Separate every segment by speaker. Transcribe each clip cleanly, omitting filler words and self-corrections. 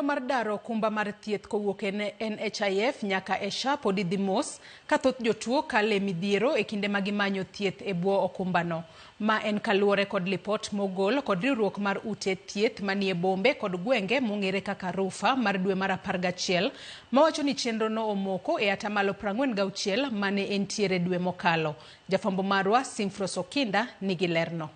Speaker 1: mar daro okumba mar thieth kowuok e NHIF nyaka e SHA podi dhi mos ka thoth jotuo kale e midhiero e kinde ma gimanyo thieth e bwo okumbano. Ma en kaluwore kod lipot mogol kod riwruok mar ute thieth manie bombe kod gwenge mong'ere kaka RUPHA mar dwe mar 11 mawacho ni chenrono omoko e atamalo 46 mane entiere dwe mokalo. Jafwambo marwa Simfros Okinda nigi lerno.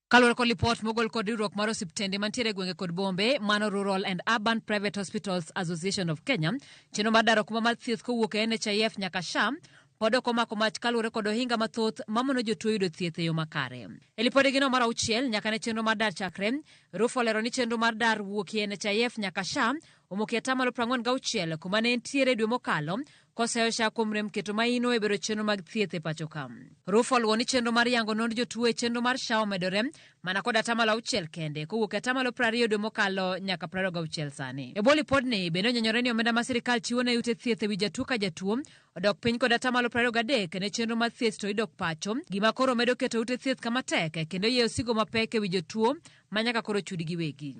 Speaker 2: Kaluwore kod lipot mogol kod riwruok mar osiptende mantiere e gwenge kod bombe, mano Rural and Urban Private Hospitals Association of Kenya, chenro mar daro okumba mar thieth kowuok e NHIF nyaka SHA pod ok omako mach kaluwore kod ohinga mathoth mamono jotuo yudo thieth e yo makare. E lipodegino mar auchiel nyaka ne chenro mar dar chakre, RUPHA olero ni chenro mar dar wuok e NHIF nyaka SHA omoki atamalo 46 kuma ne entiere dwe mokalo koseyo SHA kuom rem keto maino e bero chenro mag thieth e pacho ka. RUPHA oluwo ni chenro mar yango nond jotuo e chenro mar SHA omedore mana kod atamalo auchiel kende kowuok e atamalo 20 dwe mokalo nyaka 26 sani. E bwo lipodni bende onyenyore ni omenda ma sirikal chiwo ne ute thieth e wi jatuo ka jatuo odok piny kod atamalo 23 ne chenro mar thieth to idok pacho, gima koro medo keto ute thieth kama tek kendo yeyo osigo mapek e wi jotuo ma nyaka koro chud giwegi.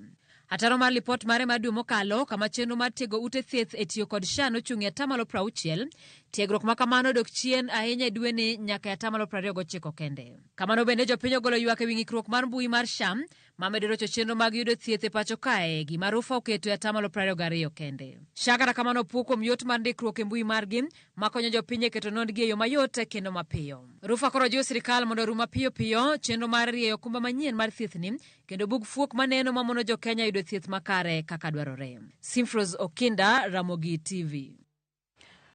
Speaker 2: Ataro mar lipot mare mar dwe mokalo kama chenro mar tiego ute thieth e tiyo kod SHA nochung' e atamalo 60, tiegruok ma kamano odok chien ahinya e dweni nyaka e atamalo 29 kende. Kamano bende jopiny ogolo ywak e wi ng'ikruok mar mbui mar SHA ma medo rocho chenro mag yudo thieth e pacho kae, gima RUPHA oketo e atamalo 22 kende. SHA kata kamano opuo kuom yot mar ndikruok e mbui margi makonyo jopiny e keto nondgi e yo mayot kendo mapiyo. RUPHA koro jiwo sirikal mondo orum mapiyo piyo chenro mar rieyo okumba manyien mar thiethni kendo bug fuok maneno mamono jo Kenya yudo thieth makare kaka dwarore. Simfros Okinda, Ramogi TV.